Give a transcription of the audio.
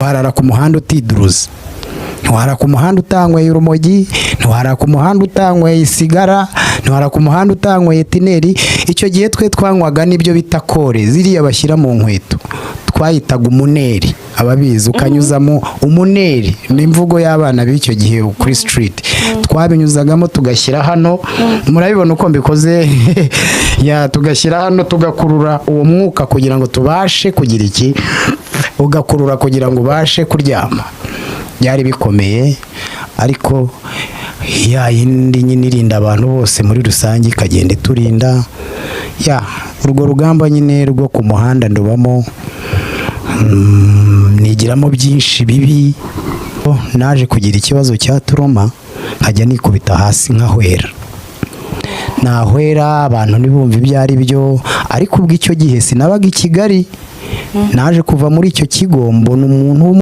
Warara ku muhanda utiduruza, ntiwarara ku muhanda utanyweye urumogi, ntiwarara ku muhanda utanyweye isigara, ntiwarara ku muhanda utanyweye tineri. Icyo gihe twe twanywaga n'ibyo bita kore, ziriya bashyira mu nkweto, twayitaga umuneri. Ababizi, ukanyuzamo umuneri, ni imvugo y'abana b'icyo gihe kuri street. Twabinyuzagamo tugashyira hano, murabibona uko mbikoze ya, tugashyira hano, tugakurura uwo mwuka kugira ngo tubashe kugira iki, ugakurura kugira ngo ubashe kuryama. Byari bikomeye, ariko ya yindi nyine irinda abantu bose muri rusange ikagenda iturinda. Ya, urwo rugamba nyine rwo ku muhanda ndubamo, nigiramo byinshi bibi. Naje kugira ikibazo cya trauma, nkajya nikubita hasi nkahwera, nahwera abantu ntibumve ibyo ari byo. Ariko ubwo icyo gihe sinabaga i Kigali, naje kuva muri icyo kigo mbona umuntu.